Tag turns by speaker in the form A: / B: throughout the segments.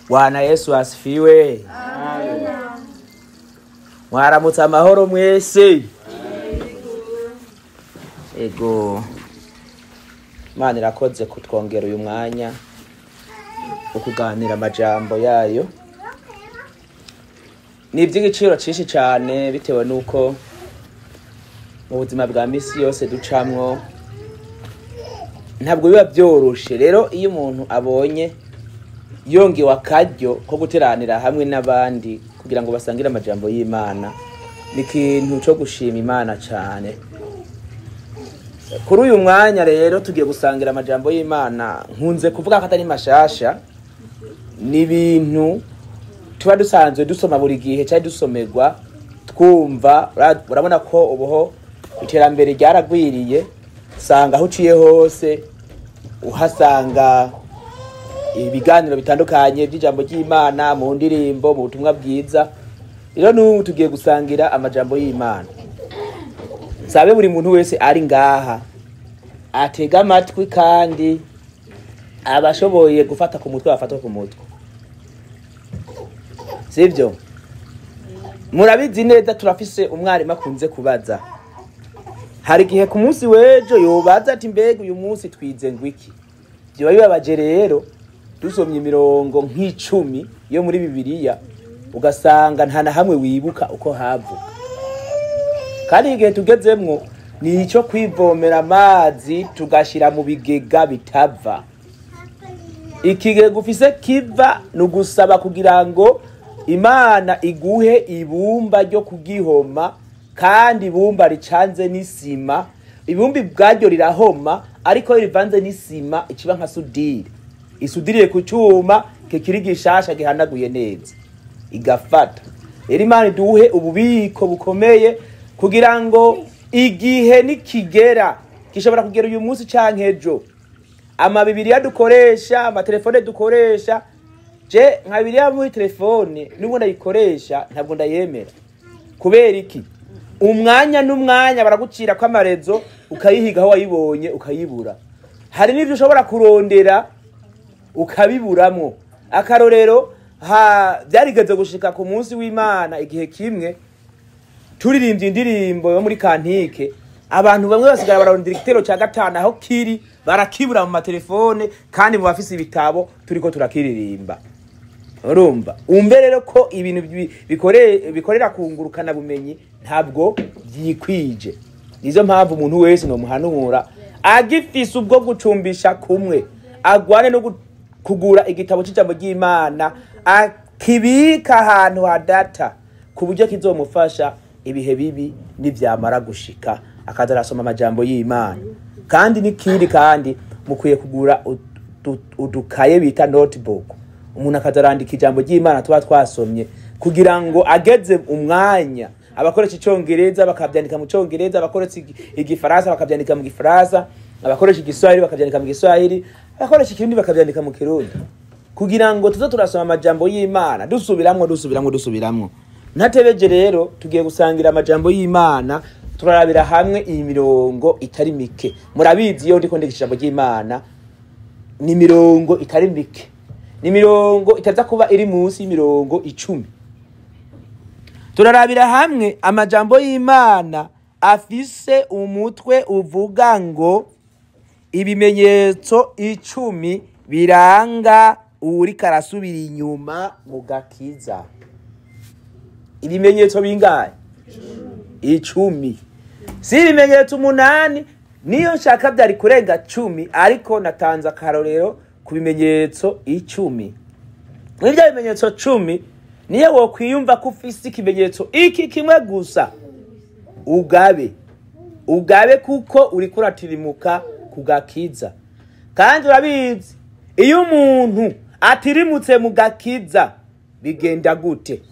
A: Bwana Yesu asifiwe.
B: Amina.
A: Mwaramutse amahoro mwese. Ego. Imana irakoze kutwongera uyu mwanya wo kuganira amajambo yayo. Ni iby'igiciro cyinshi cyane bitewe nuko mu buzima bwa misi yose ducamwo ntabwo biba byoroshe. Rero iyo umuntu abonye yongewe akaryo ko guteranira hamwe n'abandi kugira ngo basangire amajambo y'Imana, ni ikintu cyo gushima Imana cyane. Kuri uyu mwanya rero tugiye gusangira amajambo y'Imana. Nkunze kuvuga ko atari mashasha, ni ibintu tuba dusanzwe dusoma buri gihe cyari dusomerwa twumva. Urabona ko ubuho iterambere ryaragwiriye, usanga aho uciye hose uhasanga ibiganiro bitandukanye by'ijambo ry'Imana, mu ndirimbo, mu butumwa bwiza. Rero n'ubu tugiye gusangira amajambo y'Imana. Sabe buri muntu wese ari ngaha atega amatwi, kandi abashoboye gufata ku mutwe bafata ku mutwe, sibyo? Murabizi neza turafise umwarimu akunze kubaza. Hari igihe ku munsi w'ejo yobaza ati mbega uyu munsi twize ngo iki? Byoba bibabaje rero dusomye imirongo nk'icumi yo muri Bibiliya ugasanga nta na hamwe wibuka uko havuga. Kandi igihe tugezemwo ni icyo kwivomera amazi tugashira mu bigega bitava. Ikigega ufise kiva ni ugusaba kugira ngo Imana iguhe ibumba ryo kugihoma, kandi ibumba ricanze n'isima. Ibumba ubwaryo rirahoma, ariko iyo rivanze n'isima ikiba nka sudire, isudiriye ku cyuma kikiri gishasha gihanaguye neza igafata. Rero Imana iduhe ububiko bukomeye kugira ngo igihe nikigera, gishobora kugera uyu munsi canke ejo, amabibiriya dukoresha, amatelefone dukoresha, je nka bibiliya muri telefone nubwo ndayikoresha ntabwo ndayemera. Kubera iki? Umwanya n'umwanya baragucira ko amarezo, ukayihiga aho wayibonye ukayibura. Hari n'ivyo ushobora kurondera ukabiburamwo. Akarorero, byarigeze gushika ku munsi w'Imana igihe kimwe turirimbye indirimbo yo muri kantike, abantu bamwe basigara bararondera igitero cya gatanu aho kiri, barakibura mu matelefone, kandi mu bafise ibitabo turiko turakiririmba. Urumva umve rero ko ibintu bikorera kungurukana bumenyi ntabwo byikwije. Nizo mpamvu umuntu wese no muhanura agifise ubwo gucumbisha kumwe agwane no kugura igitabo cy'ijambo ry'Imana, akibika ahantu hadata ku buryo kizomufasha ibihe bibi nivyamara gushika, akaza arasoma amajambo y'Imana. Kandi n'ikindi, kandi mukwiye kugura udukaye bita notebook, umuntu akaza arandika ijambo ry'Imana tuba twasomye, kugira ngo ageze umwanya abakoresha icongereza bakavyandika mu congereza, abakoresha igifaransa bakavyandika mu gifaransa, abakoresha igiswahili bakavyandika mu giswahili, abakoresha ikirundi bakavyandika mu kirundi, kugira ngo tuze turasoma amajambo y'Imana dusubiramwo dusubiramwo dusubiramwo. Ntatebeje rero tugiye gusangira amajambo y'Imana, turarabira hamwe iyi mirongo itari mike. Murabizi iyo ndiko ndigisha ijambo ry'Imana ni mirongo itari mike, ni mirongo itaza kuba iri munsi y'imirongo 10. Turarabira hamwe amajambo y'Imana afise umutwe uvuga ngo ibimenyetso 10 biranga uwuriko arasubira inyuma mu gakiza. Ibimenyetso bingahe? 10. Si ibimenyetso 8, niyo nshaka byari kurenga 10, ariko natanze akarorero ku bimenyetso 10. Muri bya bimenyetso 10 niyo wokwiyumva ko ufise ikimenyetso iki kimwe gusa, ugabe ugabe, kuko uriko uratirimuka ku gakiza. Kandi urabizi iyo umuntu atirimutse mu gakiza bigenda gute?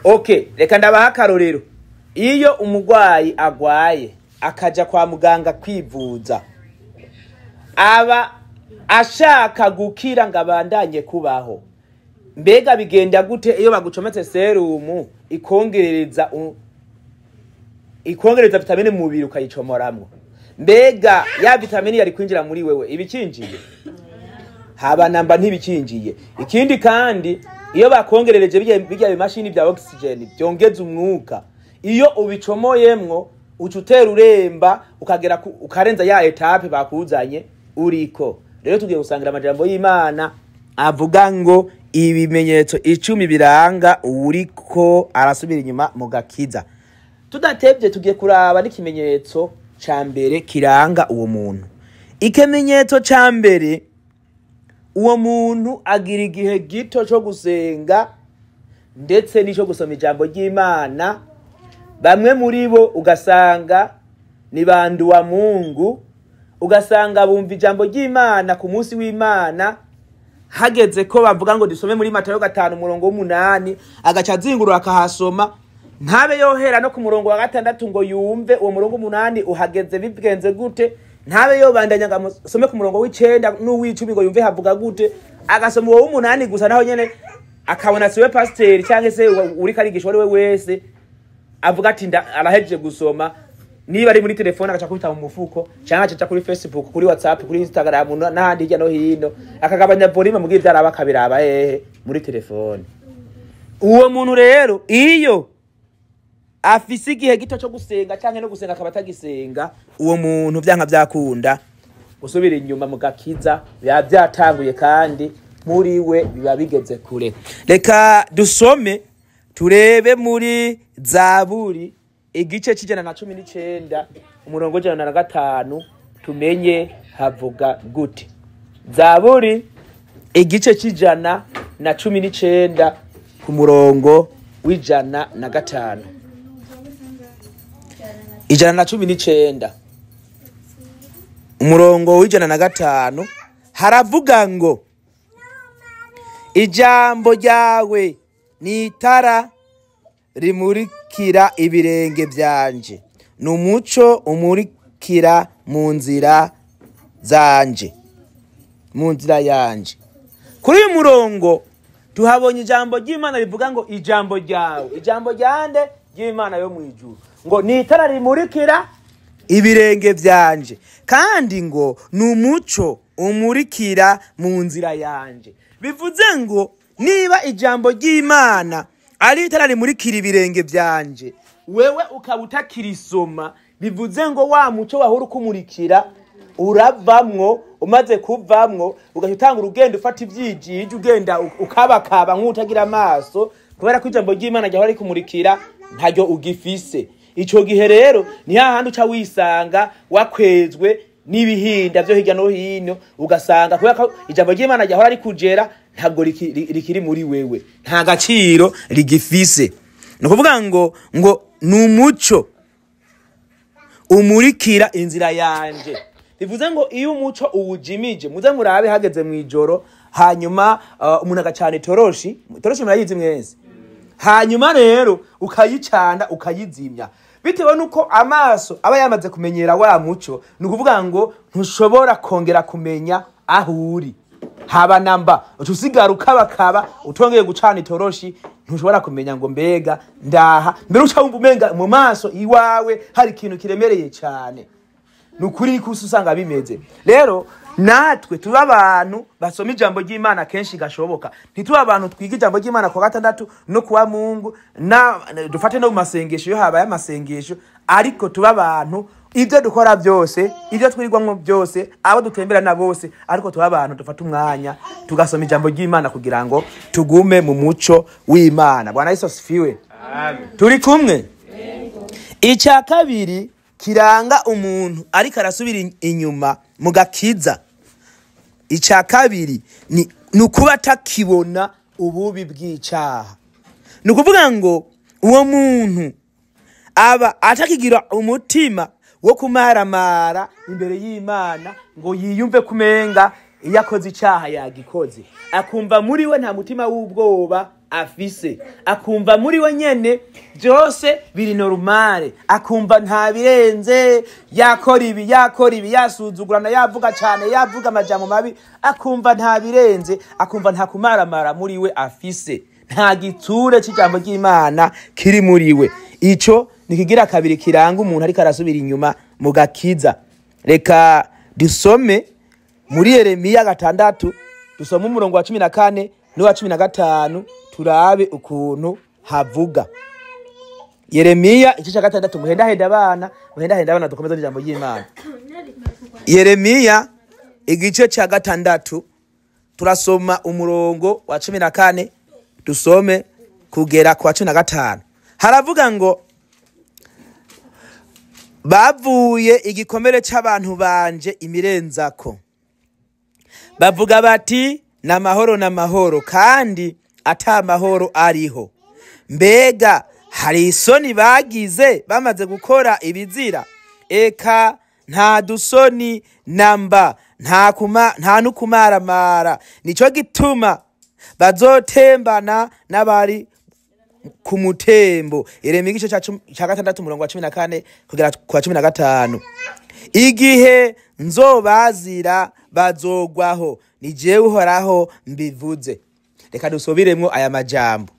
A: Okay, reka ndabaha akarorero. Iyo umugwayi agwaye akaja kwa muganga kwivuza, aba ashaka gukira ngo abandanye kubaho. Mbega bigenda gute iyo bagucometse serumu ikongereza vitamine mu mubiri ukayicomoramwo? Mbega ya vitamine yari kwinjira muri wewe ibikinjiye? Haba namba ntibikinjiye. Ikindi kandi, iyo bakongerereje bijya bimashini bya oxygen byongeza umwuka, iyo ubicomoyemwo uca utera uremba, ukagera ukarenza ya étape bakuzanye uriko. Rero tugiye gusangira amajambo y'Imana avuga ngo ibimenyetso 10 biranga uwuriko arasubira inyuma mu gakiza. Tudatebye, tugiye kuraba n'ikimenyetso ca mbere kiranga uwo muntu. Ikimenyetso ca mbere, uwo muntu agira igihe gito cyo gusenga ndetse n'ico gusoma ijambo ry'Imana. Bamwe muri bo ugasanga ni bandu wa Mungu, ugasanga bumva ijambo ry'Imana ku munsi w'Imana, hageze ko bavuga ngo dusome muri Matayo 5 umurongo w'8, agaca azingurura akahasoma, ntabe yohera no ku murongo wa 6 ngo yumve uwo murongo 8 uhageze bigenze gute, ntabe yobandanya ngo amusome ku murongo w'9 n'uw'icumi ngo yumve havuga gute. Agasoma uwo w'8 gusa, naho nyene akabona siwe pasiteri cyangwa se uriko arigisha uwo ari we wese, avuga ati arahejeje gusoma. Niba ari muri telefone, agaca kubita mu mufuko, cyangwa agaca kuri Facebook, kuri WhatsApp, kuri Instagram n'ahandi hirya no hino, akagabanya volume mu bw'ibyo araba, akabiraba hehe? Muri telefone. Uwo muntu rero, iyo afise igihe gito cyo gusenga cyangwa no gusenga akaba atagisenga, uwo muntu vyanka vyakunda gusubira inyuma mu gakiza biba byatanguye, kandi muri we biba bigeze kure. Reka dusome turebe muri Zaburi igice c'119 umurongo 105, tumenye havuga gute. Zaburi igice c'119 ku murongo w'105. 119 umurongo w'105 haravuga ngo: "Ijambo ryawe ni itara rimurikira ibirenge byanje, ni umuco umurikira mu nzira zanje, mu nzira yanje." Kuri uyu murongo tuhabonye ijambo ry'Imana rivuga ngo ijambo ryawe. Ijambo ryande? Ry'Imana yo mu ijuru, ngo ni itara rimurikira ibirenge byanje, kandi ngo ni umuco umurikira mu nzira yanje. Bivuze ngo niba ijambo ry'Imana ari itara rimurikira ibirenge byanje, wewe ukaba utakirisoma, bivuze ngo wa muco wahora ukumurikira uravamwo. Umaze kuvamwo, ugahita utanga urugendo, ufata ivyijiji, ugenda ukabakaba nk'utagira amaso, kubera ko ijambo ry'Imana ryahora rikumurikira ntaryo ugifise. Ico gihe rero ni hahandi uca wisanga wakwezwe n'ibihinda vyo hirya no hino, ugasanga kubera ko ijambo ry'Imana ryahora rikujera ntabwo rikiri muri wewe, nta gaciro rigifise. Ni ukuvuga ngo ni umuco umurikira inzira yanje. Bivuze ngo iyo umuco uwujimije, muze murabe hageze mu ijoro, hanyuma umuntu agacana itoroshi. Itoroshi murayizi mwese. Hanyuma rero ukayicana, ukayizimya, bitewe nuko amaso aba yamaze kumenyera wa muco, ni ukuvuga ngo ntushobora kongera kumenya aho uri haba namba. Uca usigara ukabakaba utongeye gucana itoroshi, ntushobora kumenya ngo mbega ndaha. Mbere uca wumva umenga mu maso iwawe hari ikintu kiremereye cyane. Ni ukuri ko usanga bimeze. Rero natwe tuba abantu basoma ijambo ry'Imana kenshi gashoboka, ntituba abantu twiga ijambo ry'Imana ku wa gatandatu no kuwa Mungu, na dufate no mu masengesho iyo habaye amasengesho, ariko tuba abantu ibyo dukora byose, ibyo twirwamo byose, abo dutemberana bose, ariko tuba abantu dufata umwanya tugasoma ijambo ry'Imana kugira ngo tugume mu muco w'Imana. Bwana Yesu asifiwe. Turi kumwe. Icya kabiri kiranga umuntu ariko arasubira inyuma mu gakiza, icya kabiri ni ukuba atakibona ububi bw'icyaha. Ni ukuvuga ngo uwo muntu aba atakigira umutima wo kumaramara imbere y'Imana ngo yiyumve kumenga iyo akoze icyaha yagikoze, akumva muri we nta mutima w'ubwoba afise, akumva muri we nyene byose biri normale, akumva nta birenze, yakora ibi, yakora ibi, yasuzugurana, yavuga cyane, yavuga amajambo mabi, akumva nta birenze, akumva nta kumaramara muri we afise, nta gitsure cy'ijambo ry'Imana kiri muri we. Ico ni kigira kabiri kiranga umuntu ariko arasubira inyuma mu gakiza. Reka dusome muri Yeremiya 6. Dusome umurongo wa 14 n'uwa 15, turabe ukuntu havuga. Yeremiya igice cya 6. Muhendahenda abana, muhendahenda abana, dukomeze n'ijambo ry'Imana. Yeremiya igice cya 6, turasoma umurongo wa 14, dusome kugera ku wa 15. Haravuga ngo: "Bavuye igikomere c'abantu banje imirenzako, bavuga bati: 'N'amahoro, n'amahoro,' kandi ata mahoro ariho. Mbega hari isoni bagize bamaze gukora ibizira? Eka, nta dusoni namba, nta kuma, nta n'ukumaramara. Nico gituma bazotembana n'abari ku mutembo." Yeremiya igice ca 6, umurongo wa 14 kugera ku wa 15. "Igihe nzobazira bazogwaho, ni jewe Uhoraho mbivuze." Reka dusubiremwo aya majambo.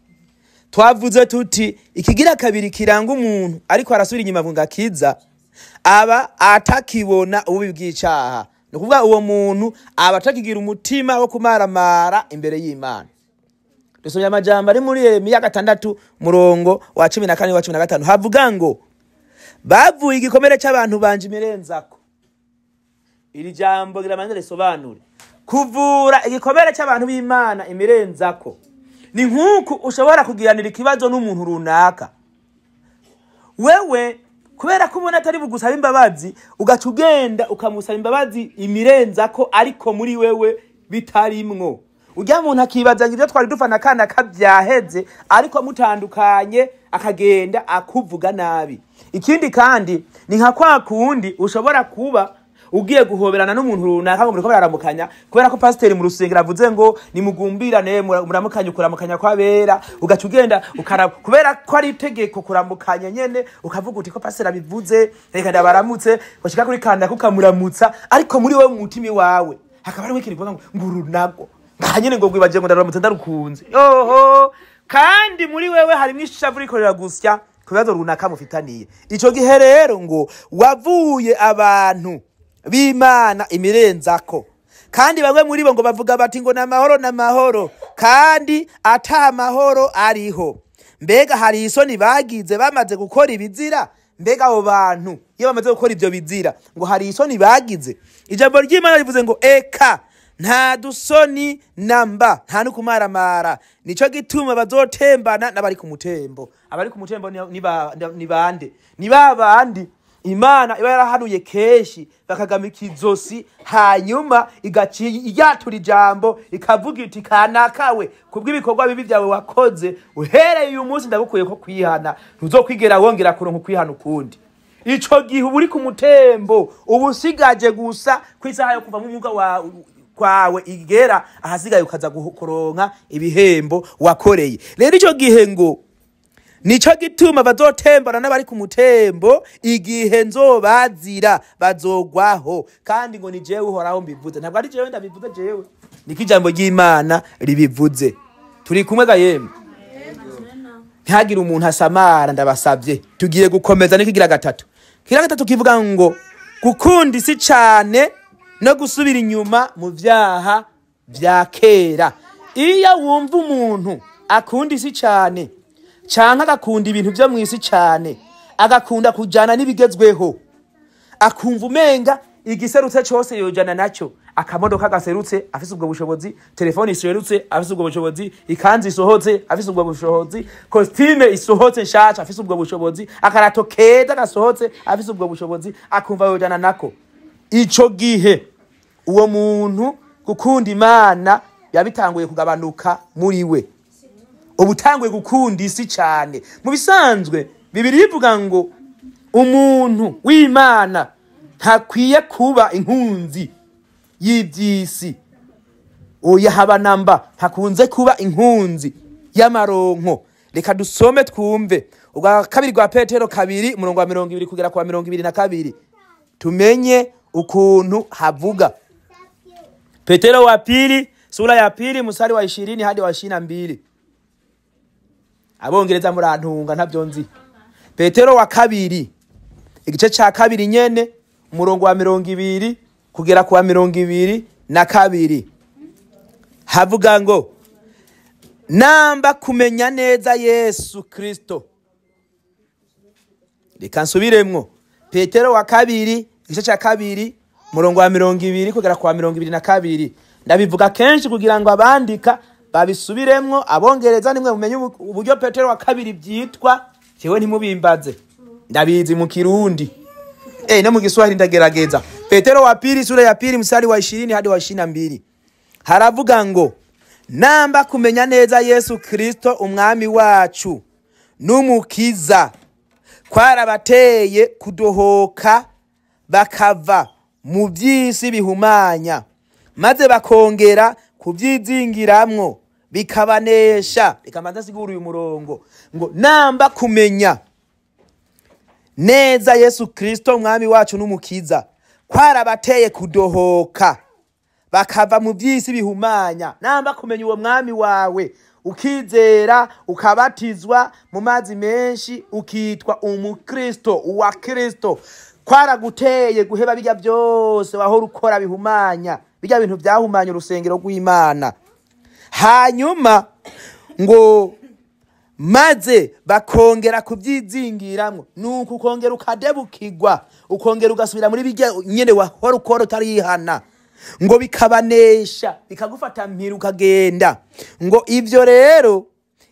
A: Twavuze tuti ikigira kabiri kiranga umuntu ariko arasubira inyuma avuga akiza, aba atakibona ububi bw'icaha. Ni ukuvuga uwo muntu aba atakigira umutima wo kumaramara imbere y'Imana. Dusomye amajambo ari muri Yeremiya 6, murongo wa 14 wa 15. Havuga ngo: "Bavuye igikomere c'abantu banje imirenzako." Iri jambo riramanza risobanure. Kuvura igikomere c'abantu b'Imana imirenzako ni nk'uku: ushobora kugiranira ikibazo n'umuntu runaka, wewe kubera ko ubona atari bugusaba imbabazi, ugaca ugenda ukamusaba imbabazi imirenzako, ariko muri wewe bitarimwo. Ujya muntu akibaza ngo ibyo twari dufana akana kabyaheze, ariko mutandukanye akagenda akuvuga nabi. Ikindi kandi ni nka kwa kundi ushobora kuba ugiye guhoberana n'umuntu runaka ngo muriko bararamukanya, kubera ko pasiteri mu rusengero avuze ngo nimugumbirane muramukanye ukuramukanya kw'abera, ugaca ugenda ukaraba, kubera ko ari itegeko kuramukanya nyene, ukavuga uti: "Ko pasiteri abivuze, reka ndabaramutse." Washika kuri kanda kukamuramutsa, ariko muri wowe mu mutima wawe hakaba hariho ikintu kivuga ngo ngurunago ngaha nyene, ngo gwibagiye ngo ndaramutse ndarukunze oho, kandi muri wewe harimwo ishavu rikorera gusya ku bibazo runaka mufitaniye. Ico gihe rero ngo wavuye abantu b'Imana imirenzako, kandi bamwe muri bo ngo bavuga bati ngo n'amahoro, n'amahoro, kandi ata mahoro ariho. Mbega hari isoni bagize bamaze gukora ibizira? Mbega abo bantu iyo bamaze gukora ibyo bizira ngo hari isoni bagize? Ijambo ry'Imana rivuze ngo: "Eka, nta dusoni namba, nta n'ukumaramara. Nico gituma bazotembana n'abari ku mutembo." Abari ku mutembo ni bande? Ni ba bandi Imana iba yarahanuye kenshi bakagamika izosi, hanyuma igaciye iryatura ijambo ikavuga iti: "Kanakawe, kubw'ibikorwa bibi byawe wakoze, uhereye uyu munsi ndagukuye ko kwihana, ntuzokwigera wongera kuronka ukwihana ukundi." Ico gihe uba uri ku mutembo, uba usigaje gusa ku isaha yo kuva mu mwuga kwawe igera, ahasigaye ukaza kuronka ibihembo wakoreye. Rero ico gihe ngo nico gituma bazotembana n'abari ku mutembo, igihe nzobazira bazogwaho, kandi ngo ni jewe Uhoraho mbivuze. Ntabwo ari jewe ndabivuze jewe, niko ijambo ry'Imana ribivuze. Turi kumwe ga yemwe? Ntihagire umuntu asamara, ndabasabye. Tugiye gukomeza n'ikigira gatatu. Kigira gatatu kivuga ngo gukunda isi cane no gusubira inyuma mu vyaha vya kera. Iyo wumva umuntu akunda isi cane, canke agakunda ibintu vyo mw'isi cane, agakunda kujana n'ibigezweho, akumva umenga igiserutse cose yojana nacyo, akamodoka gaserutse afise ubwo bushobozi, telefone iserutse afise ubwo bushobozi, ikanzu isohotse afise ubwo bushobozi, costume isohotse nshasha afise ubwo bushobozi, akarato keza gasohotse afise ubwo bushobozi, akumva yojana nako, ico gihe uwo muntu gukunda Imana yabitanguye kugabanuka muri we, uba utanguye gukunda isi cyane. Mu bisanzwe Bibiliya ivuga ngo umuntu w'Imana ntakwiye kuba inkunzi y'iby'isi. Oya, haba namba, ntakunze kuba inkunzi y'amaronko. Reka dusome twumve ubwa kabiri rwa Petero 2, umurongo wa 20 kugera ku wa 22, tumenye ukuntu havuga. Petero wa pili sura ya pili, mstari wa 20 hadi wa 22. Abongereza murantunga, ntabyo nzi. Petero wa kabiri igice ca kabiri nyene, umurongo wa 20 kugera ku wa 22. Havuga ngo namba kumenya neza Yesu Kristo. Reka nsubiremwo. Petero wa kabiri igice cya kabiri murongo wa 20 kugera kwa 22. Ndabivuga kenshi kugira ngo abandika babisubiremwo, abongereza nimwe mumenye uburyo Petero wa kabiri byitwa, jewe ntimubimbaze, ndabizi mu Kirundi no mu Kiswahili ndagerageza. Petero wa pili sura ya pili mstari wa 20 hadi wa 22 haravuga ngo namba kumenya neza Yesu Kristo umwami wacu n'umukiza kwarabateye kudohoka bakava mu by'isi bihumanya, maze bakongera kubyizingiramwo bikabanesha. Reka sigura uyu murongo ngo namba kumenya neza Yesu Kristo umwami wacu n'umukiza kwarabateye kudohoka bakava mu by'isi bihumanya. Namba kumenya uwo mwami wawe, ukizera, ukabatizwa mu mazi menshi, ukitwa umukristo, uwa Kristo, kwaraguteye guheba bijya byose wahora ukora bihumanya, bijya bintu byahumanya urusengero rw'Imana. Hanyuma ngo maze bakongera kubyizingiramwo, nuko ukongera ukadebukirwa, ukongera ugasubira muri bijya nyene wahora ukora utarihana, ngo bikabanesha, bikagufata mpira ukagenda. Ngo ivyo rero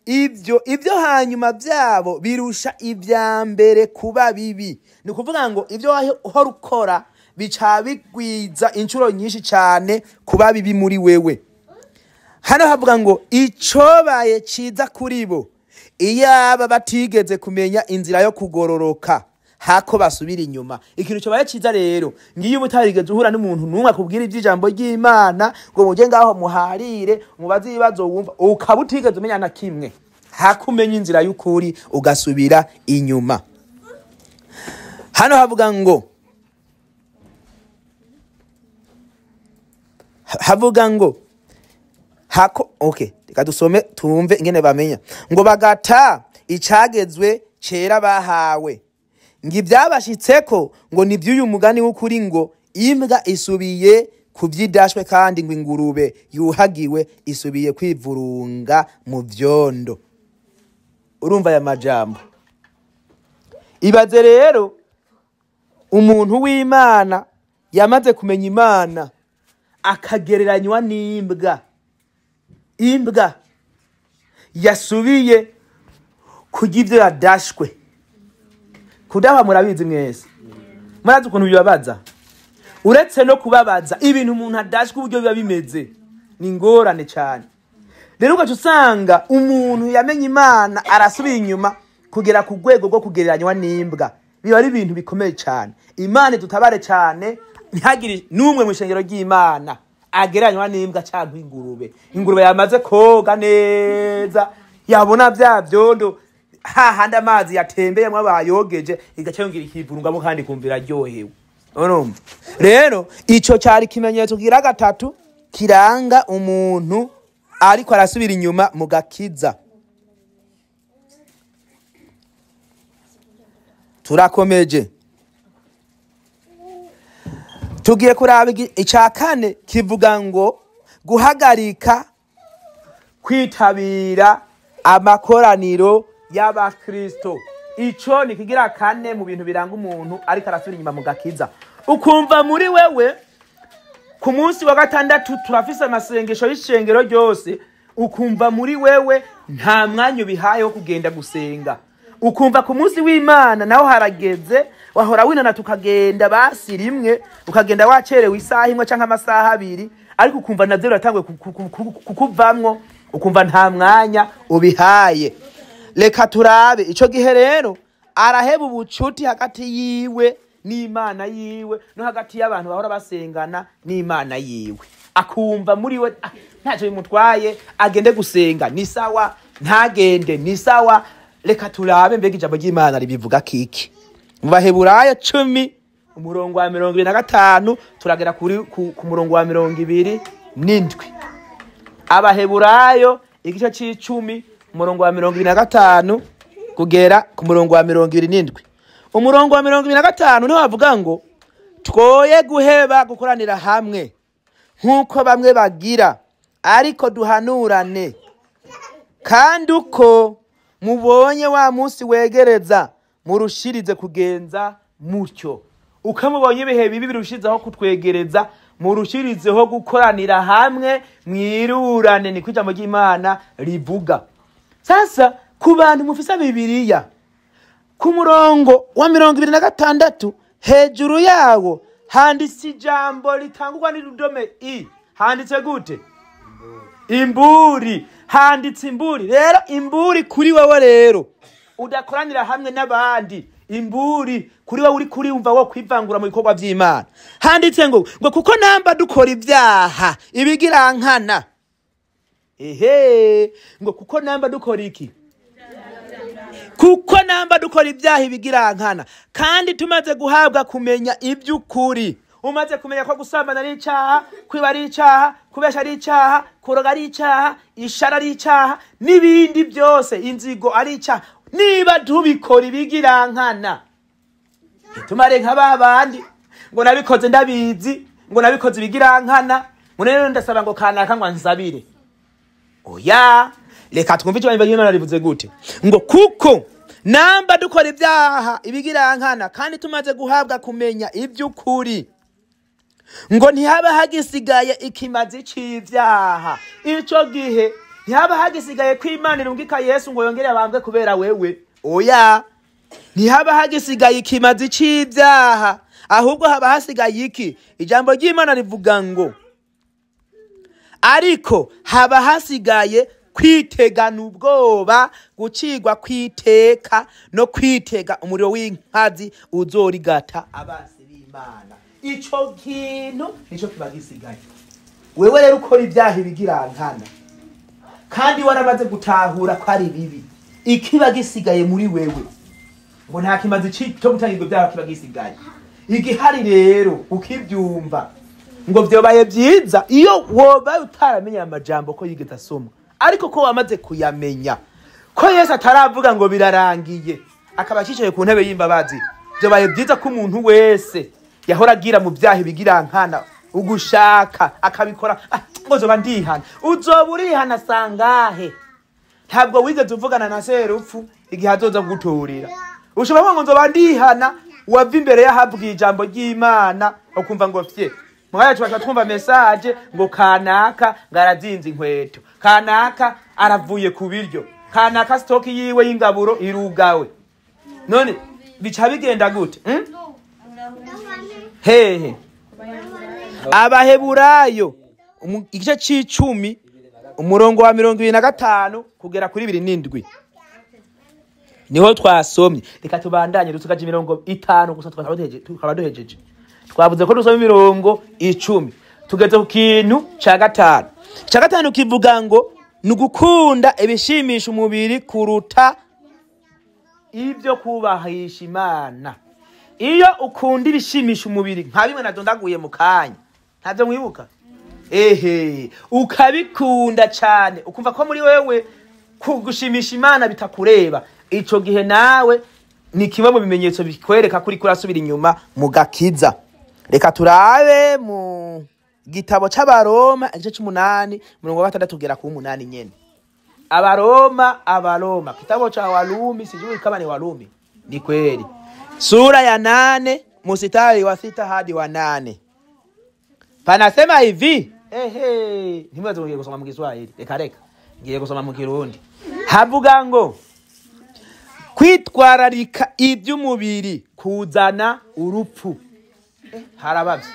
A: ivyo hanyuma byabo birusha ibya mbere kuba bibi. Ni ukuvuga ngo ivyo wahora ukora bica bigwiza inshuro nyinshi cyane kuba bibi muri wewe. Hano havuga ngo icobaye ciza kuri bo iyaba batigeze kumenya inzira yo kugororoka, hako basubira inyuma. Ikintu cyobaye ciza rero, ngiye ubutarigeze uhura n'umuntu numwe akubwira iby'ijambo ry'Imana ngo muje ngaho muharire mubaze ibibazo wumva, ukaba utigeze umenya na kimwe, hakumenya inzira y'ukuri ugasubira inyuma. Hano havuga ngo hako, okay, reka dusome tumve ingene bamenya. Ngo bagata icagezwe cera bahawe, ngo ibyabashitseko ngo ni by'uyu mugani w'ukuri, ngo imbwa isubiye kubyidashwe kandi ngo ingurube yuhagiwe isubiye kwivurunga mu vyondo. Urumva aya majambo? Ibaze rero umuntu w'Imana yamaze kumenya Imana akagereranywa n'imbwa. Imbwa yasubiye kurya ivyo yadashwe. Kudaha murabizi mwese, murazi ukuntu bibabaza. Uretse no kubabaza, ibintu umuntu adashwe uburyo biba bimeze ni ingorane cyane. Rero ugaca usanga umuntu yamenye Imana arasubiye inyuma kugera ku rwego rwo kugereranywa n'imbwa. Biba ari ibintu bikomeye cyane. Imana dutabare cyane, ntihagire n'umwe mu ishengero ry'Imana agereranywa n'imbwa cyangwa ingurube. Ingurube yamaze koga neza, yabona bya byondo hahandi amazi yatembeyemo abayogeje, igaca yongera ikivurungamo kandi kumvira aryohewe. Urumva rero ico cyari ikimenyetso kigira gatatu kiranga umuntu ariko arasubira inyuma mu gakiza. Turakomeje, tugiye kuraba icya kane kivuga ngo guhagarika kwitabira amakoraniro y'abakristo. Ico ni kigira kane mu bintu biranga umuntu ariko arasubira inyuma mu gakiza. Ukumva muri wewe ku munsi wa gatandatu turafise amasengesho y'ishengero ryose, ukumva muri wewe nta mwanya ubihaye wo kugenda gusenga. Ukumva ku munsi w'Imana naho harageze, wahora winana tukagenda basi rimwe, ukagenda wacerewe isaha imwe canke amasaha abiri, ariko ukumva navyo biratangwe kukuvamwo, ukumva nta mwanya ubihaye. Reka turabe ico gihe rero araheba ubucuti hagati yiwe n'Imana yiwe no hagati y'abantu bahora basengana n'Imana yiwe. Akumva muri we ntacyo bimutwaye, agende gusenga ni sawa, ntagende ni sawa. Reka turabe mbega ijambo ry'Imana ribivuga kiki. Mu Baheburayo 10 umurongo wa 25 turagera kuri ku murongo wa 27. Abaheburayo igice c'icumi umurongo wa 25 kugera ku murongo wa 27. Umurongo wa 25 niho bavuga ngo twoye guheba gukoranira hamwe nkuko bamwe bagira, Ariko duhanurane, kandi uko mubonye wa munsi wegereza, murushirize kugenza mutyo. Uko mubonye ibihe bibi birushizeho kutwegereza, murushirizeho gukoranira hamwe, mwirurane. Niko ijambo ry'Imana rivuga. Sasa ku bantu mufise Bibiliya, ku murongo wa 26 hejuru yawo handitse ijambo ritangurwa n'urudome i. Handitse gute? Imburi. Handitse imburi. Rero imburi kuri wewe rero udakoranira hamwe n'abandi, imburi kuri wewe uri kuriumva wo kwivangura mu bikorwa by'Imana. Handitse ngo kuko namba dukora ibyaha ibigirankana. Ehe, ngo kuko namba dukora iki? Kuko namba dukora ibyaha ibigirankana, kandi tumaze guhabwa kumenya iby'ukuri. Umaze kumenya ko gusambana ari icyaha, kwiba ari icyaha, kubesha ari icyaha, kuroga ari icyaha, ishara ari icyaha, n'ibindi byose, inzigo ari icyaha. Niba tubikora ibigirankana, tumare nka babandi ngo nabikoze ndabizi, ngo nabikoze ibigirankana, ngo rero ndasaba ngo kanaka ngo ansabire. Oya, reka twumve icyo Imana rivuze gute. Ngo kuko namba dukora ibyaha ibigirankana, kandi tumaze guhabwa kumenya iby'ukuri, ngo ntihaba hagisigaye ikimazi c'ivyaha. Ico gihe ntihaba hagisigaye ko Imana irungika Yesu ngo yongere abambwe kubera wewe. Oya, ntihaba hagisigaye ikimazi c'ivyaha, ahubwo haba hasigaye iki? Ijambo ry'Imana rivuga ngo ariko haba hasigaye kwitegana ubwoba, gucigwa kwiteka no kwitega umuriro w'inkazi uzorigata abansi b'Imana. Ico kintu nico kiba gisigaye. Wewe rero ukora ibyaha ibigirankana, kandi waramaze gutahura ko ari bibi, ikiba gisigaye muri wewe ngo nta kimazi cyo gutanga ibyo byaha kiba gisigaye. Igihari rero ukibyumva ngo byobaye byiza iyo woba utaramenya amajambo ko yigeze asoma, ariko ko wamaze kuyamenya ko Yesu ataravuga ngo birarangiye, akaba yicaye ku ntebe y'imbabazi. Byobaye byiza ko umuntu wese yahora agira mu byaha ibigirankana ugushaka akabikora, ngo zoba ndihana. Uzoba urihana sangahe? Ntabwo wigeze uvugana na Serupfu igihe azoza kuguturira. Ushobora kuvuga ngo nzoba ndihana, wava imbere yahabwiye ijambo ry'Imana ukumva ngo fye. Mwaya tuba twumva message ngo kanaka ngarazinze inkweto, kanaka aravuye ku biryo, kanaka stock yiwe y'ingaburo irugawe. None bica bigenda gute? Hehe. Abaheburayo igice c'icumi umurongo wa 25 kugera kuri 27 niho twasomye. Reka tubandanye dusukaje imirongo 5 gusa tukaba duhejeje. Twavuze ko dusoma imirongo 10. Tugeze ku kintu ca gatanu. Ca gatanu kivuga ngo ni ugukunda ibishimisha umubiri kuruta ibyo kubahisha Imana. Iyo ukunda ibishimisha umubiri nka bimwe nadondaguye mu kanya, ntabyo mwibuka? Ehe, ukabikunda cyane ukumva ko muri wewe kugushimisha Imana bitakureba, ico gihe nawe ni kimwe mu bimenyetso bikwereka kuri kurasubira inyuma mu gakiza. Reka turabe mu gitabo c'Abaroma igice c'umunani umurongo wa 6 kugera ku 8 nyene. Abaroma kitabu cha Warumi, sijui kama ni Warumi, ni kweli. Sura ya 8 mstari wa 6 hadi wa 8. Panasema hivi. Ehe, nimwe ngiye gusoma mu Kiswahili. Reka ngiye gusoma mu Kirundi. Havuga ngo kwitwararika iby'umubiri kuzana urupfu. Harabavye.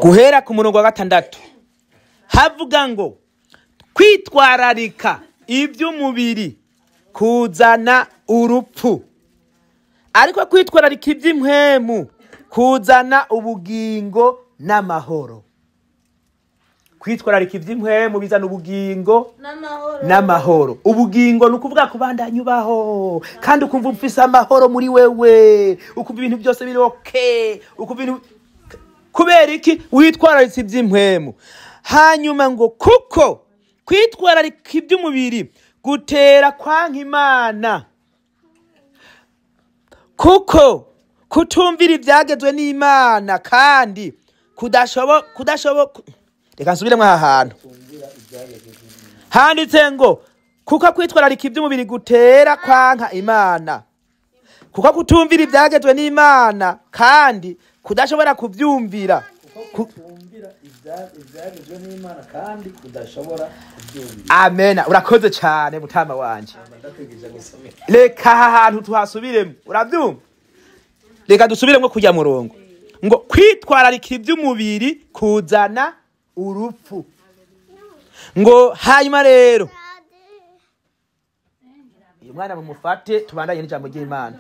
A: Guhera ku murongo wa 6. Havuga ngo kwitwararika iby'umubiri kuzana urupfu, ariko kwitwararika iby'impwemu kuzana ubugingo n'amahoro. Kwitwararika iby'impwemu bizana ubugingo n'amahoro. Ubugingo ni ukuvuga kubandanya ubaho kandi ukumva ufise amahoro muri wewe, ukumva ibintu byose biri okay, ukumva ibintu. Kubera iki? Witwararitse iby'impwemu. Hanyuma ngo kuko kwitwararika iby'umubiri gutera kwanka Imana, kuko kutumvira ibyagezwe n'Imana kandi kudashobo reka nsubiremo aha hantu handitse ngo kuko kwitwararika iby'umubiri gutera kwanka Imana, kuko kutumvira ibyagezwe n'Imana kandi kudashobora kubyumvira.
B: Kutumvira ibyagezwe n'Imana kandi kudashobora kubyumvira.
A: Amena, urakoze cyane mutama wanje. Reka aha hantu tuhasubiremo, urabyumva? Reka dusubiremo kujya murongo. Ngo kwitwararika iby'umubiri kuzana urupfu. Ngo hanyuma rero uyu mwana mumufate tubandanye n'ijambo ry'Imana.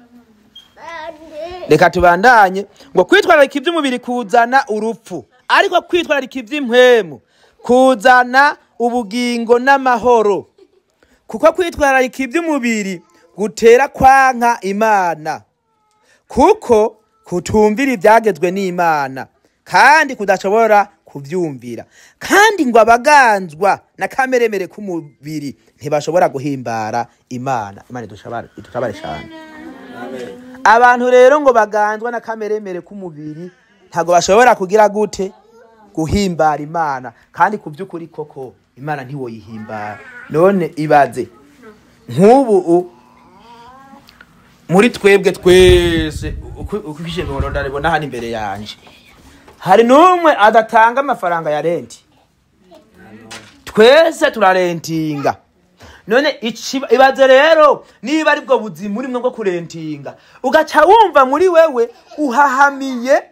A: Reka tubandanye. Ngo kwitwararika iby'umubiri kuzana urupfu, ariko kwitwararika iby'impwemu kuzana ubugingo n'amahoro. Kuko kwitwararika iby'umubiri gutera kwanka Imana, kuko kutumvira ibyagezwe n'Imana kandi kudashobora kubyumvira. Kandi ngo abaganzwa na kameremere k'umubiri ntibashobora guhimbara Imana. Imana idutabare cyane. Abantu rero ngo baganzwa na kameremere k'umubiri ntago bashobora kugira gute guhimbara Imana. Kandi ku by'ukuri koko Imana ntiwoyihimbara. None ibaze nk'ubu muri twebwe twese uko ishengero ndaribona hano imbere yanje, hari n'umwe adatanga amafaranga ya renti. Twese turarentinga. None ibaze rero niba ari bwo buzima urimwo bwo kurentinga, ugaca wumva muri wewe uhahamiye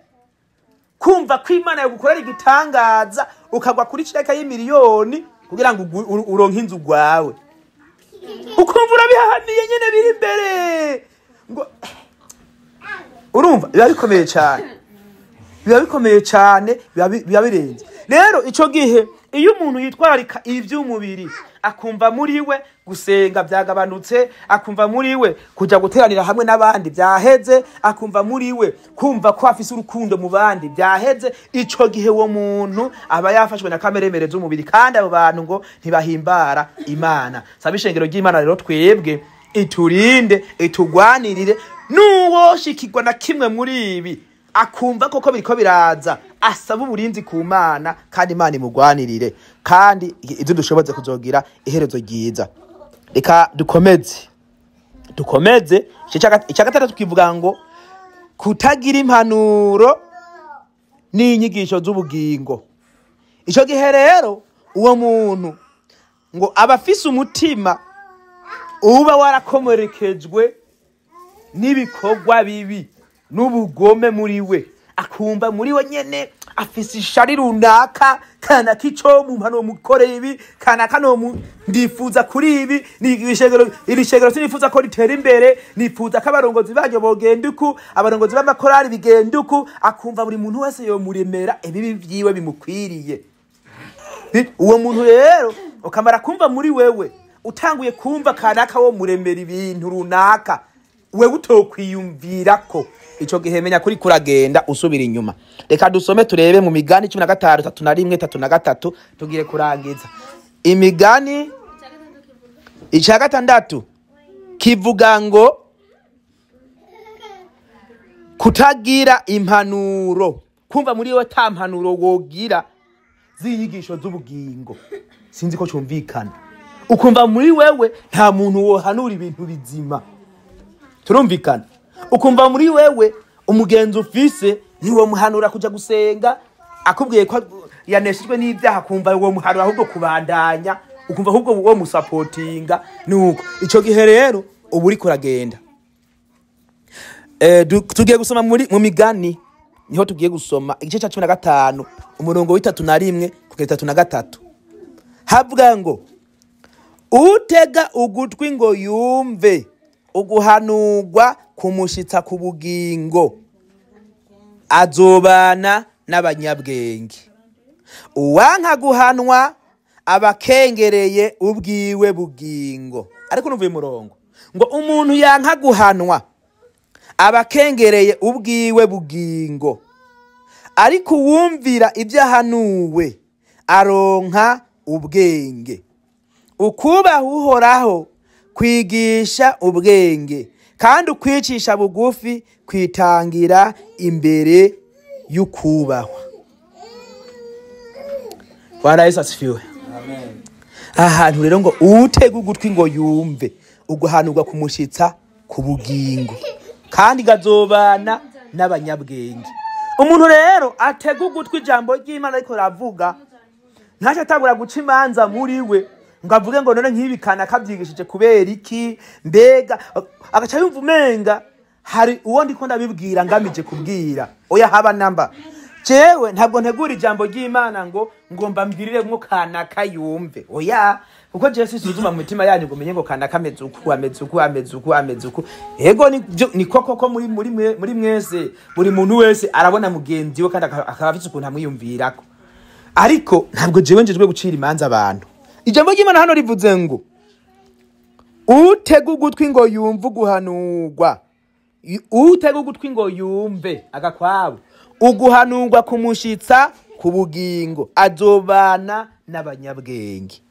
A: kumva ko Imana yagukorera igitangaza, ukagwa kuri ceka y'imiliyoni kugira ngo uronke inzu gwawe, ukumva urabihahamiye nyene biri imbere. Ngo urumva biba bikomeye cyane, biba bikomeye cyane, biba birenze. Rero ico gihe iyo umuntu yitwararika iby'umubiri, akumva muri we gusenga byagabanutse, akumva muri we kuja guteranira hamwe n'abandi byaheze, akumva muri we kumva ko afise urukundo mu bandi byaheze, ico gihe uwo muntu aba yafashwe na kameremere z'umubiri. Kandi abo bantu ngo ntibahimbara Imana. Saba ishengero ry'Imana rero twebwe iturinde, itugwanirire. Nuwoshikirwa na kimwe muri ibi akumva koko biriko biraza, asaba uburinzi ku Mana, kandi Imana imugwanirire, kandi ibyo dushoboze kuzogira iherezo ryiza. Reka dukomeze. Icya gatandatu kivuga ngo kutagira impanuro n'inyigisho z'ubugingo. Ico gihe rero uwo muntu ngo aba afise umutima uba warakomerekejwe n'ibikorwa bibi n'ubugome muri we, akumva muri we nyene afise ishari runaka, kana kico mu mpano mukoreye ibi, kana kano ndifuza kuri ibi, iri shengero sinifuza ko ritera imbere, nifuza ko abarongozi baryo bogenda uku, abarongozi b'amakorali bigenda uku. Akumva buri muntu wese yomuremera ibibi vyiwe bimukwiriye. Uwo muntu rero ukamara kumva muri wewe utanguye kumva kanaka wo muremera ibintu runaka wewe utokwiyumvirako, ico gihe menya kuri kuragenda usubira inyuma. Reka dusome turebe mu migani 15 31 33 tugire kurangiza. Imigani ica gatandatu kivuga ngo kutagira impanuro, kumva muri wewe ta mpanuro wogira z'inyigisho z'ubugingo. Sinzi ko cyumvikana. Ukumva muri wewe nta muntu wohanura ibintu bizima. Turumvikana. Ukumva muri wewe umugenzi ufise niwo muhanura kuja gusenga, akubwiye ko yaneshejwe n'ibyaha, kumva uwo muhanura ahubwo kubandanya, ukumva ahubwo uwo musapotinga. Nuko ico gihe rero ubu uri kuragenda. Tugiye gusoma mu migani, niho tugiye gusoma igice ca 15 umurongo wa 31 kugeza 33. Havuga ngo utega ugutwi ngo yumve uguhanurwa kumushitsa ku bugingo, azobana n'abanyabwenge. Uwanka guhanwa abakengereye ubwiwe bugingo. Ariko numva umurongo ngo umuntu yanka guhanwa abakengereye ubwiwe bugingo, ariko uwumvira ibyo ahanuwe aronka ubwenge. Ukubaha Uhoraho kwigisha ubwenge, kandi ukwicisha bugufi kwitangira imbere y'ukubahwa. Bwana Yesu asifiwe.
B: Amen.
A: Ahantu rero ngo utega ugutwi ngo yumve uguhanurwa kumushitsa ku bugingo, kandi gazobana n'abanyabwenge. Umuntu rero atega ugutwi ijambo ry'Imana ariko ravuga, ntaco atangura guca imanza muri we ngo avuge ngo none nk'ibi kana kabyigishije kubera iki, mbega agaca yumva umenga hari uwo ndiko ndabibwira ngamije kubwira. Oya, haba namba. Jewe ntabwo ntegura ijambo ry'Imana ngo ngomba mbwiriremwo kanaka yumve. Oya, kuko jewe sisuzuma mu mitima yanyu ngo menye ngo kanaka ameze uku, ameze uku, ameze uku, ameze uku. Ego ni koko ko muri mwese buri muntu wese arabona mugenzi we kandi akaba afite ukuntu amwiyumvirako, ariko ntabwo jewe njejwe gucira imanza abantu. Ijambo ry'Imana hano rivuze ngo utega ugutwi ngo yumve uguhanurwa, utega ugutwi ngo yumve agakwabo uguhanurwa kumushitsa ku bugingo, azobana n'abanyabwenge.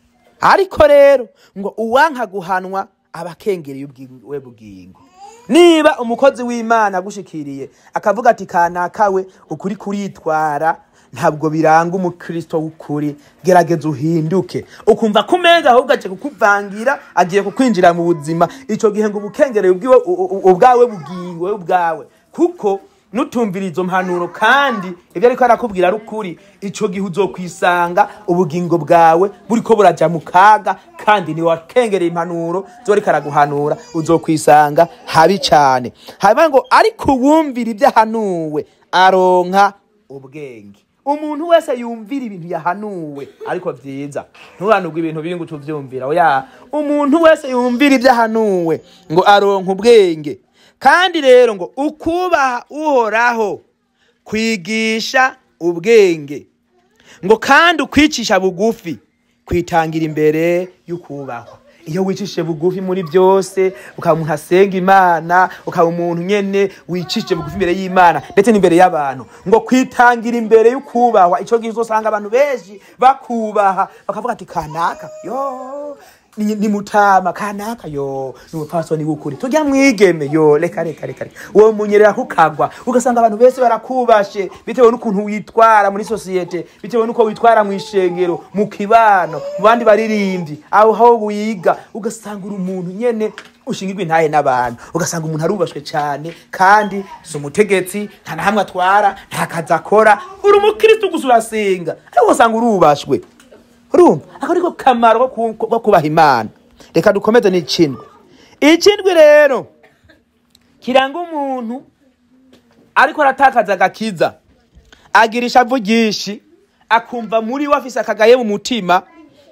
A: Ariko rero ngo uwanka guhanwa abakengereye ubwiwe bugingo. Niba umukozi w'Imana agushikiriye akavuga ati kanaka we ukuri kuritwara ntabwo biranga umukristo w'ukuri, gerageza uhinduke, ukumva ko umenga ahubwo aje kukuvangira, agiye kukwinjira mu buzima, ico gihe ngo ubukengereye ubwiwe ubwawe bugingo wewe ubwawe, kuko nutumvira izo mpanuro kandi ibyo ariko arakubwira ari ukuri, ico gihe uzokwisanga ubugingo bwawe buriko buraja mu kaga, kandi ni wakengereye impanuro zo ariko araguhanura, uzokwisanga habi cane. Hanyuma ngo ariko uwumvira ibyo ahanuwe aronka ubwenge. Umuntu wese yumvira ibintu yahanuwe ariko vyiza, ntuhanurwe ibintu biri ngo utuvyumvira. Oya, umuntu wese yumvira ibyo ahanuwe ngo aronka ubwenge. Kandi rero ngo ukubaha Uhoraho kwigisha ubwenge, ngo kandi ukwicisha bugufi kwitangira imbere y'ukubahwa. Iyo wicishije bugufi muri byose, ukaba umuntu asenga Imana, ukaba umuntu nyene wicishije bugufi imbere y'Imana ndetse n'imbere y'abantu, ngo kwitangira imbere y'ukubahwa, ico gihe uzosanga abantu benshi bakubaha, bakavuga ati kanaka yo ni mutama, kanaka yo ni umupfasoni w'ukuri, tujya mwigeme yo, reka reka reka reka, uwo munyerera kukagwa. Ugasanga abantu bese barakubashe bitewe n'ukuntu witwara muri sosiyete, bitewe n'uko witwara mu ishengero, mu kibano, mu bandi baririmbyi, aho wiga, ugasanga uri umuntu nyene ushingirwa intahe n'abantu, ugasanga umuntu arubashwe cyane, kandi si umutegetsi, nta na hamwe atwara, nta kazi akora, uri umukristo gusa urasenga, ariko ugasanga urubashwe. Urumva ako ariko kamaro ko kubaha Imana. Reka dukomeze n'ikindwi. Ikindwi rero kiranga umuntu ariko aratakaza agakiza, agira ishavu ryinshi, akumva muri we afise akagaye mu mutima,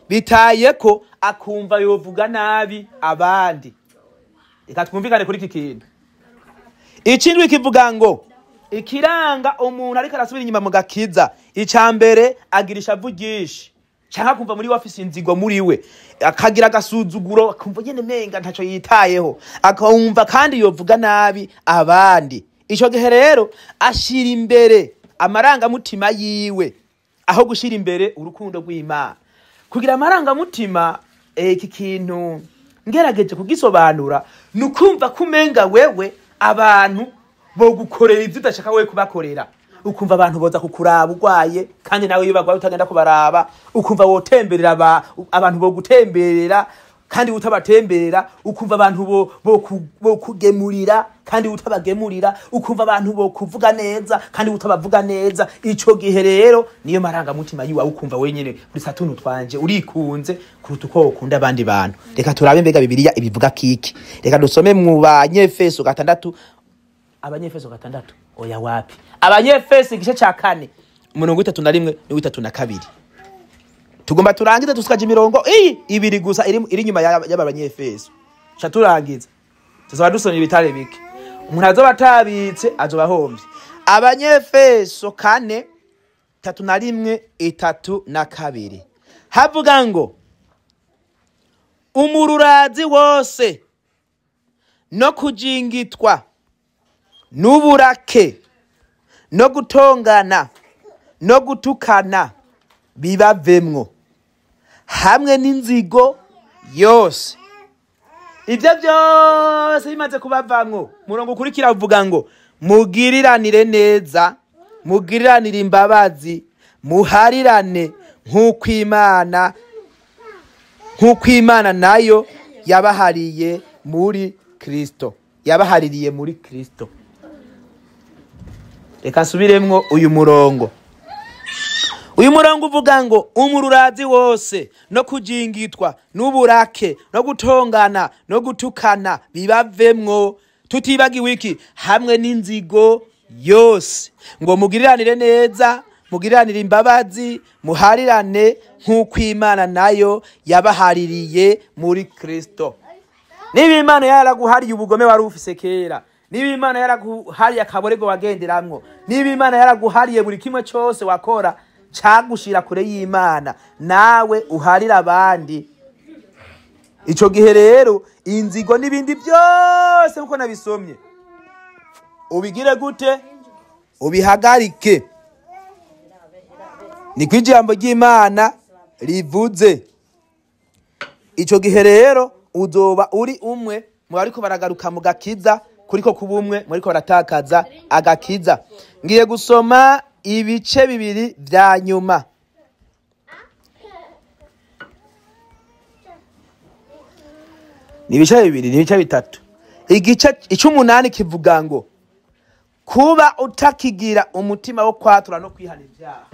A: bitaye ko akumva yovuga nabi abandi. Reka twumvikane kuri iki kintu. Ikindwi kivuga ngo ikiranga umuntu ariko arasubira inyuma mu gakiza, ica mbere agira ishavu ryinshi, canke akumva muri we afise inzigo muri we, akagira agasuzuguro, akumva nyene menga ntaco yitayeho, akumva kandi yovuga nabi abandi. Ico gihe rero ashira imbere amarangamutima yiwe aho gushira imbere urukundo rw'Imana. Kugira amarangamutima, iki kintu ngerageje kugisobanura, ni ukumva ko umenga wewe abantu bogukorera ivyo udashaka wewe kubakorera. Ukumva abantu boza kukuraba urwaye, kandi nawe iyo bagwaye utagenda kubaraba, ukumva wotemberera abantu bogutemberera kandi utabatemberera, ukumva abantu bokugemurira kandi utabagemurira, ukumva abantu bokuvuga neza kandi utabavuga neza. Ico gihe rero niyo marangamutima yiwawe, ukumva wenyene uri satunu twanje, urikunze kuruta uko ukunda abandi bantu. Reka turabe mbega Bibiliya ibivuga kiki. Reka dusome mu Banyefeso 6, Abanyefeso 6, oya wapi, Abanyefeso igice ca 4 umurongo w'itatu na rimwe n'uw'itatu na kabiri. Tugomba turangize tusigaje imirongo iyi ibiri gusa iri nyuma y'aba Banyefeso. Ca turangiza, tuzaba dusoma ibitare bike, umuntu azoba atabitse azoba ahombye. Abanyefeso 4 31 32 havuga ngo umururazi wose no kujingitwa n'uburake no gutongana no gutukana bibavemwo, hamwe n'inzigo yose. Ibyo byose bimaze kubavamwo, murongo ukurikira uvuga ngo mugiriranire neza, mugiriranire imbabazi, muharirane nk'uko Imana nayo yabahariye muri Kristo. Yabahaririye muri Kristo. Reka nsubiremwo uyu murongo. Uyu murongo uvuga ngo umururazi wose no kujingitwa n'uburake no gutongana no gutukana bibavemwo, tutibagiwe iki hamwe n'inzigo yose, ngo mugiriranire neza, mugiriranire imbabazi, muharirane nk'uko Imana nayo yabahaririye muri Kristo. Niba Imana yaraguhariye ubugome wari ufise kera, niba Imana yaraguhariye akaborego wagenderamwo, niba Imana yaraguhariye buri kimwe cyose wakora cagushira kure y'Imana, nawe uharira abandi. Ico gihe rero inzigo n'ibindi byose nkuko nabisomye ubigire gute? Ubihagarike. Ni kwijambo ry'Imana rivuze. Ico gihe rero uzoba uri umwe mu bariko baragaruka mu gakiza, kuriko kuba umwe mu bariko baratakaza agakiza. Ngiye gusoma ibice bibiri vya nyuma. Ni ibice bibiri, ni ibice bitatu. Igice ic'umunani kivuga ngo kuba utakigira umutima wo kwatura no kwihana ibyaha.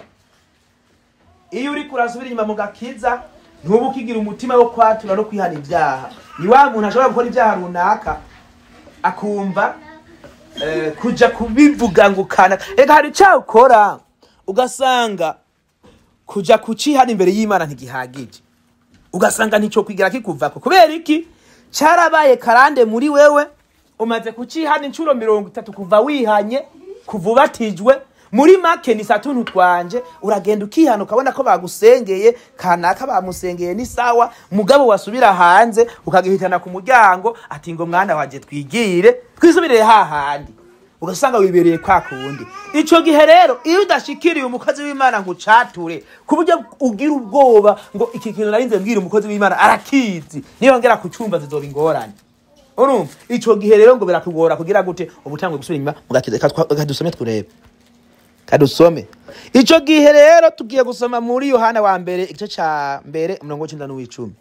A: Iyo uri kurasubira inyuma mu gakiza, ntuba ukigira umutima wo kwatura no kwihana ibyaha. Ni wa muntu ashobora gukora ibyaha runaka akumva kuja kubivuga ngo kana. Ega hari icyaha ukora ugasanga kuja kucihana imbere y'Imana ntigihagije, ugasanga ntico kwigira kikuvako. Kubera iki? Carabaye karande muri wewe, umaze kucihana inshuro 30 kuva wihanye, kuva ubatijwe. Muri make ni satuntu twanje, uragenda ukihana ukabona ko bagusengeye, kanaka bamusengeye ni sawa, mugabo wasubira hanze ukagihitana ku muryango ati ngo mwana waje twigire, twisubirire hahandi, ugasanga wibereye kwa kundi. Ico gihe rero iyo udashikiriye umukozi w'Imana ngo ucature, ku buryo ugira ubwoba ngo iki kintu narinze mbwira umukozi w'Imana arakizi, niyongera kucumva zizoba ingorane. Urumva ico gihe rero ngo birakugora kugira gute ubutangwe gusubira inyuma mugakiza. Kadusome turebe. Kadusome. Ico gihe rero tugiye gusoma muri Yohana wa mbere igice ca mbere umurongo w'icenda n'uw'icumi.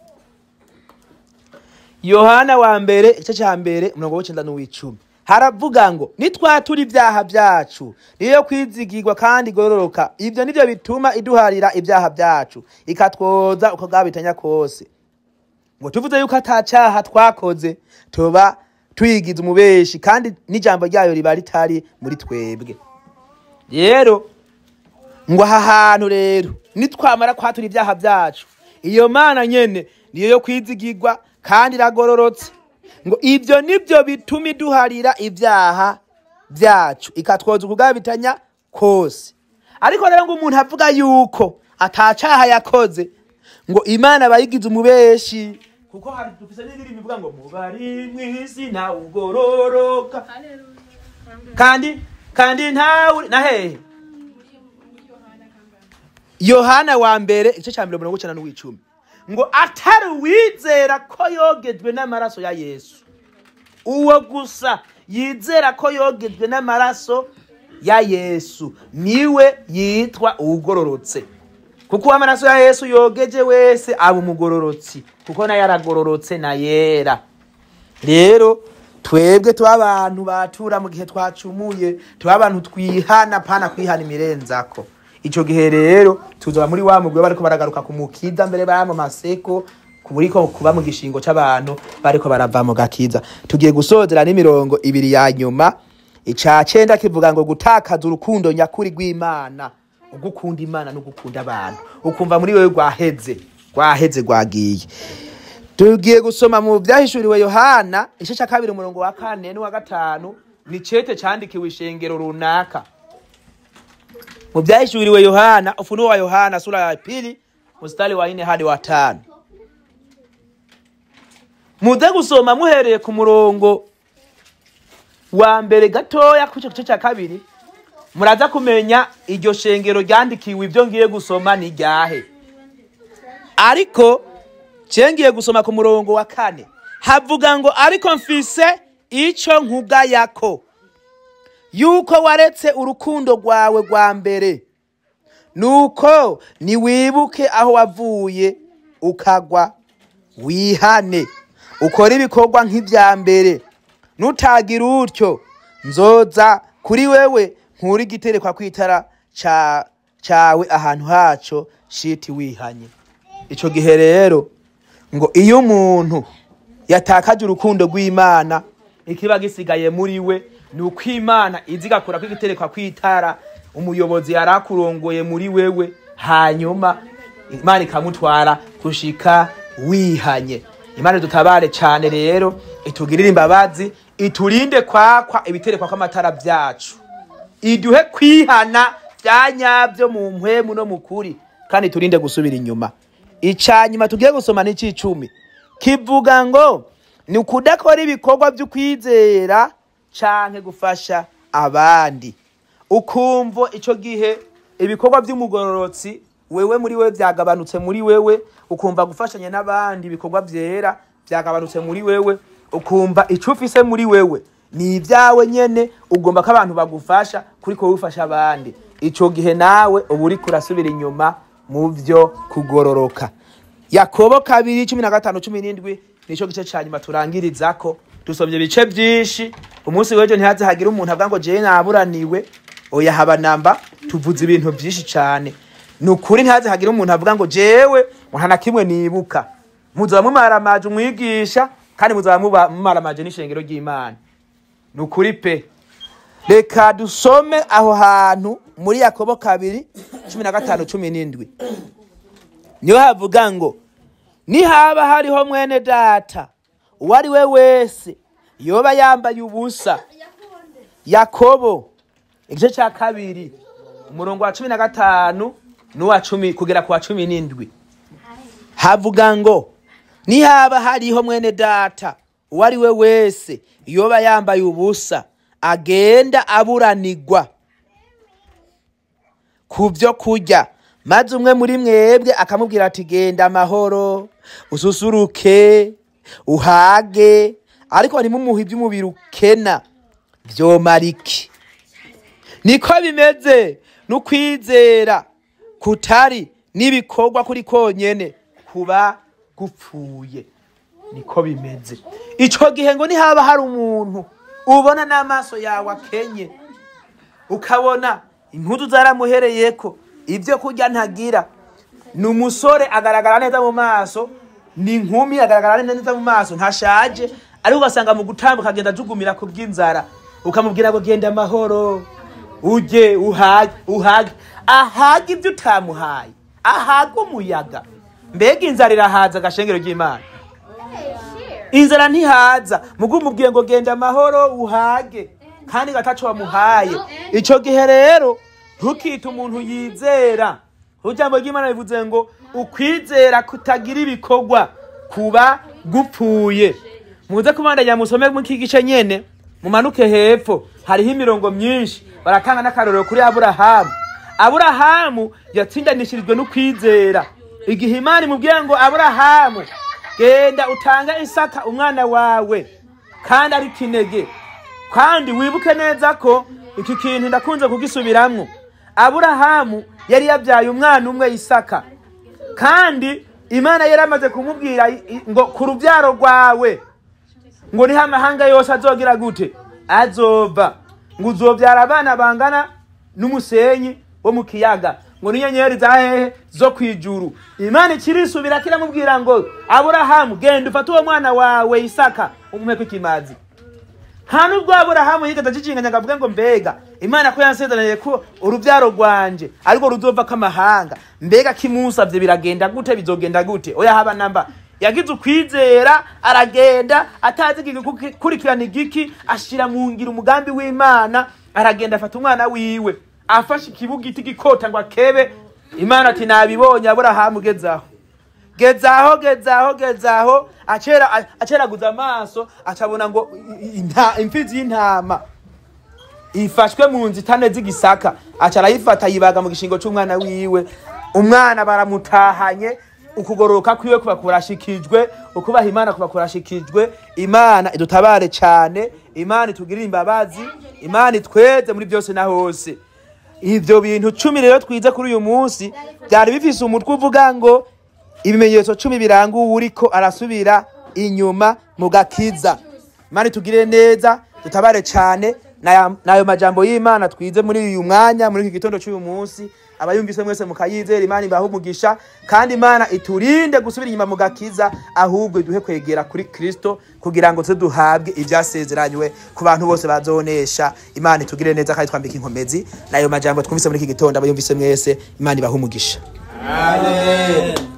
A: Yohana wa mbere igice ca mbere umurongo w'icenda n'uw'icumi. Haravuga ngo nitwatura ibyaha byacu niyo kwizigirwa kandi igororoka, ibyo nivyo bituma iduharira ibyaha byacu ikatwoza uko bwabitanya kose. Ngo tuvuze yuko atacaha twakoze tuba twigize umubeshi, kandi n'ijambo ryayo riba ritari muri twebwe. Rero ngo aha hantu rero nitwamara kwatura ibyaha byacu, iyo Mana nyene niyo yo kwizigirwa kandi iragororotse. Ngo ibyo nibyo bituma iduharira ibyaha byacu ikatwoza ukugabitanya kose. Ariko rero ngo umuntu avuga yuko atacaha yakoze, ngo Imana bayigize umubeshi, kuko hari dufise n'indirimbo ivuga ngo mubari mw'isi nta ugororoka, kandi ntawe na hehe. Yohana wa mbere igice ca mbere umurongo w'icenda n'uw'icumi ngo atari uwizera ko yogejwe n'amaraso ya Yesu, uwo gusa yizera ko yogejwe n'amaraso ya Yesu niwe yitwa uwugororotse. Kuko amaraso ya Yesu yogeje wese aba umugororotsi, kuko nayo aragororotse na yera. Rero twebwe tuba abantu batura mu gihe twacumuye, tuba abantu twihana pana kwihana imirenzako. Ico gihe rero tuzoba muri wa mugwe bariko baragaruka ku mukiza mbere baya mu maseko, kuburiko kuba mu gishingo c'abantu bariko barava mu gakiza. Tugiye gusozera n'imirongo ibiri ya nyuma. Ica 9 kivuga ngo gutakaza urukundo nyakuri rw'Imana, ugukunda Imana no gukunda abantu, ukumva muri wewe rwaheze, rwaheze rwagiye. Tugiye gusoma mu vyahishuriwe Yohana igice ca 2 umurongo wa 4 n'uwa 5, ni cete candikiwe ishengero runaka. Mu vyahishuriwe Yohana, Ufunuo wa Yohana sura ya 2 mstari wa 4 hadi wa 5. Muze gusoma muhereye ku murongo wa mbere gatoya ku gice ca 2, muraza kumenya iryo shengero ryandikiwe ibyo ngiye gusoma ni ryahe. Ariko cengiye gusoma ku murongo wa 4, havuga ngo ariko mfise ico nkugayako, yuko waretse urukundo rwawe rwa mbere. Nuko niwibuke aho wavuye ukagwa, wihane, ukore ibikorwa nk'ibya mbere. Nutagira utyo, nzoza kuri wewe nkure igiterekwa kw'itara cawe ahantu haco shiti wihanye. Ico gihe rero ngo iyo umuntu yatakaje urukundo rw'Imana, ikiba gisigaye muri we ni uko Imana iza igakura kw'igiterekwa kw'itara umuyobozi yarakurongoye muri wewe, hanyuma Imana ikamutwara gushika wihanye. Imana dutabare cyane rero, itugirire imbabazi, iturinde kwakwa ibiterekwa kw'amatara byacu, iduhe kwihana bya nyabyo mu mpwemu no mu kuri, kandi turinde gusubira inyuma. Icanyuma tugiye gusoma ni ic'icumi, kivuga ngo ni ukudakora ibikorwa by'ukwizera canke gufasha abandi. Ukumva ico gihe ibikorwa by'umugororotsi wewe muri wewe byagabanutse muri wewe, ukumva gufashanya n'abandi ibikorwa byera byagabanutse muri wewe, ukumva ico ufise muri wewe ni ibyawe nyene, ugomba ko abantu bagufasha kuri ko ufasha abandi. Ico gihe nawe uba uriko urasubira inyuma mu byo kugororoka. Yakobo 2:15-17 nico gice ca nyuma turangirizako. Dusomye ibice byinshi. Umunsi w'ejo ntihaze hagira umuntu avuga ngo jewe naburaniwe, oya haba namba, tuvuze ibintu byinshi cane. Ni ukuri ntihaze hagira umuntu avuga ngo jewe nta na kimwe nibuka. Muzaba mumaramaje umwigisha, kandi muzaba mumaramaje n'ishengero ry'Imana. Ni ukuri pe. Reka dusome aho hantu muri Yakobo 2:15-17. Niho havuga ngo nihaba hariho mwene data uwo ari we wese yoba yambaye ubusa. Yakobo igice ca 2 umurongo wa 15 n'uwa 10 kugera ku wa 17. Havuga ngo nihaba hariho mwene data uwo ari we wese yoba yambaye ubusa, agenda aburanirwa ku byo kurya, maze umwe muri mwebwe akamubwira ati genda amahoro, ususuruke, uhage, ariko ntimumuhe iby'umubiri ukena, vyomara iki? Niko bimeze n'ukwizera kutari n'ibikorwa kuri konyene kuba gupfuye. Niko bimeze. Ico gihe ngo nihaba hari umuntu ubona n'amaso yawe akenye, ukabona impuzu zaramuhereyeko, ibyo kurya ntagira, ni umusore agaragara neza mu maso, ni inkumi agaragara neza mu maso, ntashaje, ariko ugasanga mu gutambuka agenda ajugumira ku bw'inzara, ukamubwira ngo genda amahoro, uje uhage, uhage, ahage ibyo utamuhaye, ahage umuyaga. Mbega inzara irahaza agashengero ry'Imana? Inzara ntihaza. Mugu mubwiye ngo genda amahoro uhage, kandi gataco wamuhaye. Ico gihe rero ntukite umuntu yizera. Ijambo ry'Imana rivuze ngo ukwizera kutagira ibikorwa kuba gupfuye. Muze kubandanya musome mu kigice nyene, mumanuke hepfo, hariho imirongo myinshi. Baratanga n'akarorero kuri Aburahamu. Aburahamu yatsindanishirijwe n'ukwizera. Igihe Imana imubwiye ngo Aburahamu genda utanga Isaka umwana wawe, kandi ari kinege. Kandi wibuke neza ko iki kintu ndakunze kugisubiramwo. Aburahamu yari yabyaye umwana umwe Isaka, kandi Imana yari amaze kumubwira ngo ku rubyaro rwawe ngo niho amahanga yose azogira gute, azova, ngo uzobyara abana bangana n'umusenyi wo mu kiyaga, ngo n'inyenyeri za hehe zo kwijuru. Imana ikirisubira kiramubwira ngo Aburahamu genda ufate uwo mwana wawe Isaka umuhe kwikimazi. Nta nubwo Aburahamu yigeze ajijinganya ngo avuge ngo mbega Imana ko yansezeraniye ko urubyaro rwanje ariko ruzova kamahanga, mbega kimusavye biragenda gute, bizogenda gute? Oya haba namba. Yagize ukwizera aragenda atazi gukurikirana igiki, ashira mu ngiro umugambi w'Imana, aragenda afata umwana wiwe, afashe ikibugiti gikota ngo akebe. Imana ati nabibonye Aburahamu, gezaho gezaho gezaho gezaho. Aceraguza amaso acabona ngo imfizi y'intama ifashwe mu nzitane z'igisaka, aca arayifata yibaga mu gishingo c'umwana wiwe. Umwana baramutahanye, ukugororoka kwiwe kuba kurashikijwe, ukubaha Imana kuba kurashikijwe. Imana idutabare cyane, Imana itugirire imbabazi, Imana itweze muri byose na hose. Ivyo bintu 10 rero twize kuri uyu munsi byari bifise umutwe uvuga ngo ibimenyetso 10 biranga uwuriko arasubira inyuma mu gakiza. Imana itugirire neza, dutabare cyane n'ayo majambo y'Imana twize muri uyu mwanya, muri iki gitondo cy'uyu munsi. Abayumvise mwese mukayizera, Imana ibahe umugisha, kandi Imana iturinde gusubira inyuma mu gakiza, ahubwo iduhe kwegera kuri Kristo kugira ngo tuze duhabwe ivyasezeranywe ku bantu bose bazonesha. Imana itugirire neza kandi twambike inkomezi n'ayo majambo twumvise muri iki gitondo. Abayumvise mwese, Imana ibahe umugisha.
B: Amen.